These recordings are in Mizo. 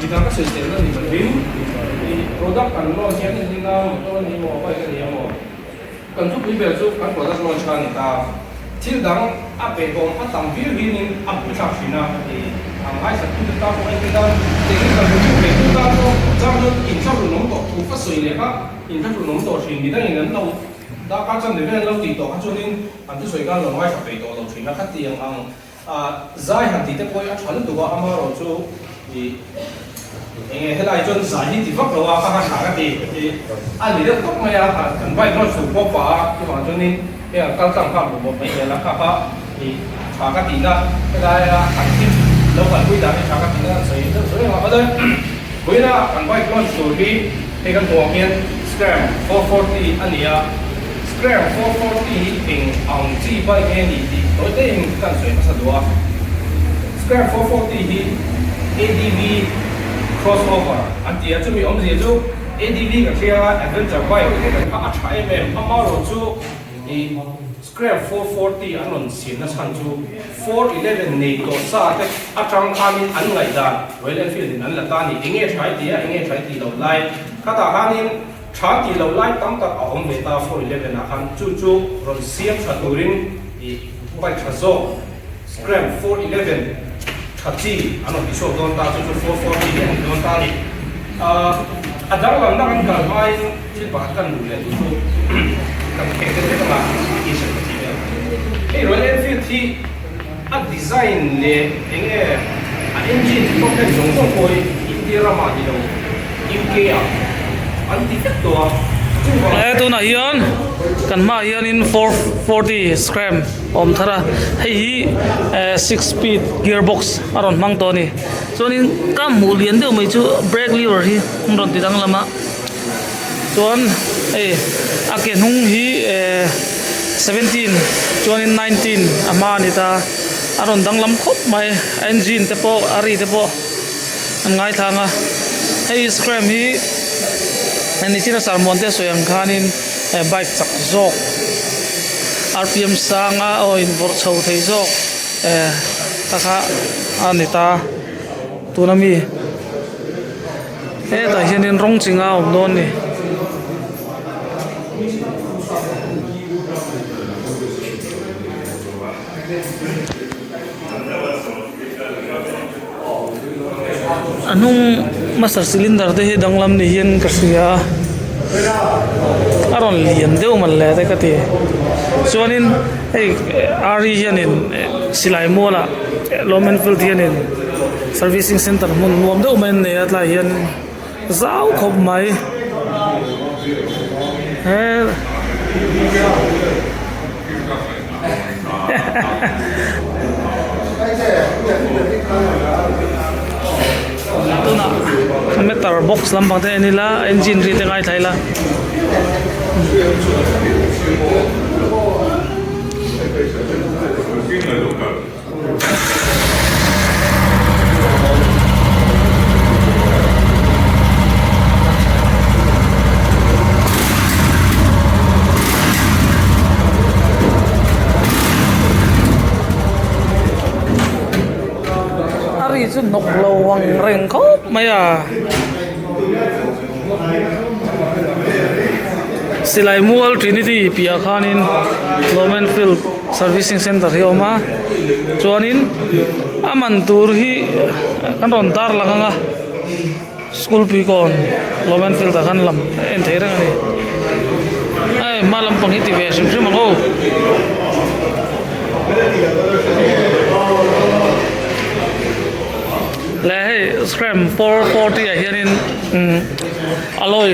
Midang ka sawi tel na ni lovin i product kan launch hian en ding a motor a ni emaw bike a ni emaw kan thupui ber chu kan product launch kha a ni ta. Thil dang a pehawm a tam viau hianin a buaithlak thin a i ang ngaihsat tu te tan pawh en ding a technical review nei tu tan pawh chang chuan inthlahrun awm tawh thu fa sawi leh kha inthlahrun awm tawh thin midangin an lo darkar chan vel an lo tih tawh kha chuanin an thusawi khan lo ngaithla peih tawh lo thin a khatiang ang Zai han tih te pawh hi a tha lutuk a, amaherawh chu ih eng nge helai chuan zai hi ti vak lo a, ka han tha ka ti ih a ni deuh tawp mai a, kan bike lawn chhuk bawk pah a, chuvang chuanin hei an kal tlang nghal bawk bawk mai hian a kha kha ih tha ka tihna helaia an thil lo kalpui dan hi tha ka tihna an sawi deuh sawi ang a, awle vawiina kan bike launch tur hi hei kan hmuh ang hian Scram 440 a ni a. Scram 440 hi eng ang chi bike nge ni tih tawi te in kan sawi hmasa duh a. Scram 440 hi ADV crossover an ti a, chumi awmzia chu ADV kan hria a, adventure bike te kan kha a tha em em, amaherawh chu ih Scram 440 an rawn siam na chhan chu 411 nei tawh sa te atang khanin an ngaihdan Royal Enfield in an la ta a ni, enge tha i ti a, enge tha i tih loh lai khatah khanin Tha tih loh lai tam tak a awm ve ta 411 ah khan chu chu rawn siam tha turin ih bike tha zawk Scram 411 tha chi an rawn ti chhuak dawn ta chu chu 440 hi a ni dawn ta a ni. Ahh a danglamna kan kal hmain thil pakhat kan duh leh chu chu kan khek deuh vek anga t-shirt ka tih vel. Hei Royal Enfield hi a design leh eng nge a engine development zawng zawng pawh hi India ramah ni lo UK ah an ti vek tawh a, chuvang. He tunah hian kan hmaah hianin 440 scram a awm thar a, hei hi 6 speed gear box a rawn hmang tawh a ni. Chuanin ka hmuh lian deuh mai chu brake lever hi an rawn ti danglam a, chuan hei a ke hnung hi ehh 17 chuanin 19 a hma a ni ta, a rawn danglam khawp mai a engine te pawh a ri te pawh. An ngaithlang a, hei scram hi nichina sermon te sawi ang khanin bike chak zawk rpm sanga aw invawrh chho thei zawk eh ta kha a ni ta tuna mi hetah hianin rawng chi nga a awm dawn a ni. A hnung master cylinder te hi danglam ni hian ka hria a a rawn lian deuh man le te ka ti chuanin hei ari hianin silai mualah Lawmen field hianin servicing center hmun nuam deuh mai an nei a tlaiah hian zau khawp mai he Tunah meter box lampang te en ila engine ri te ngaithla ila. A ri chu hnawk lo ang reng khawp mai a. Silai mual Trinity piah khanin Lawmen Field Servicing Centre hi a awm a chuanin a man tur hi an rawn dar lang ang a school pui kawn Lawmen Field ah khan lam en thei reng a ni hei hma lampang hi ti ve hrim hrim ang aw. Leh hei scram 440 ah hianin alloy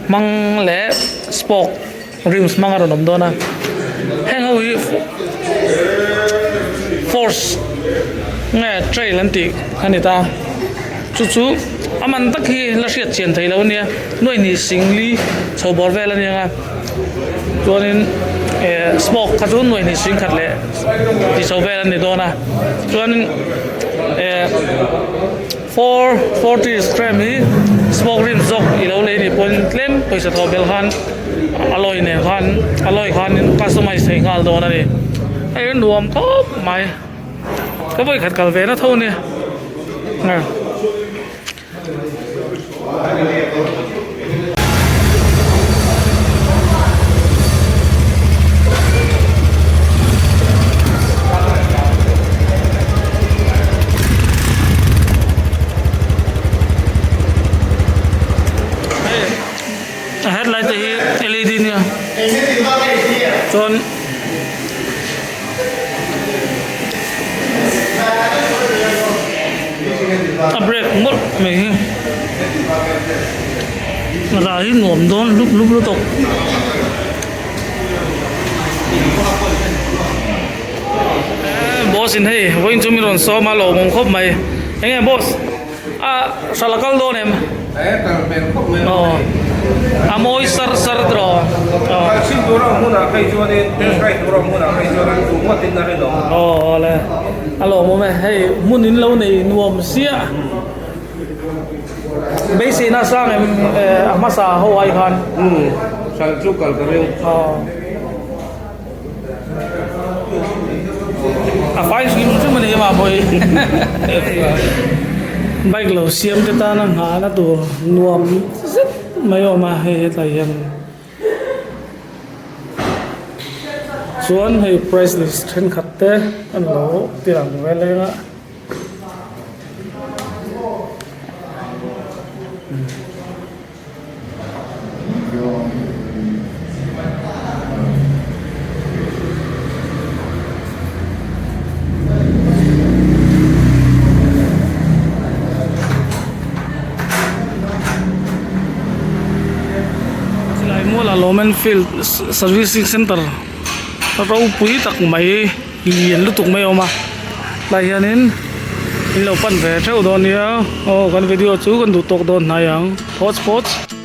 hmang leh spoke rims hmang a rawn awm dawn a heng ho hi force nge trail an tih a ni ta chu chu a man tak hi la hriat chian theih loh a nia nuaih hnih singli chho bawr vel a ni ang a chuanin eh spoke kha chu nuaih hnih sing khat leh ti chho vel a ni dawn a chuanin eh 440 scram hi smoke rim zawk i lo lei nih pawhin tlem pawisa thawh belh khan alloy nen khan alloy khan customize thei nghal dawn a ni hei a nuam khawp mai ka vawikhat kal ve na tho a nia. A headlight te hi led nia chuan a brake mawlh mai hi a ral hi nuam dawn lup lup lutuk. Boss in hei vawiin chu min rawn sawm a lawmawm khawp mai eng nge boss a hral a kal dawn em a mawi sar sar tawh aw awle a lawmawm e hei hmun in lo nei nuam sia beiseina sang em a hmasa ho ai khan hral chu kal ka ring aw. A fai hrim hrim a ni mah pawh hi bike lo siam te tana nghahna tur nuam zet mai a awm a hei hetlai hian chuan hei price list thenkhat te an lo ti lang vel eng a. Chilai mual ah Lawmen field servicing center ropui tak mai lian lutuk mai a awm a tlai hianin in lo pan ve theuh dawn nia aw kan video chu kan duh tawk dawn hnai ang phawts phawts.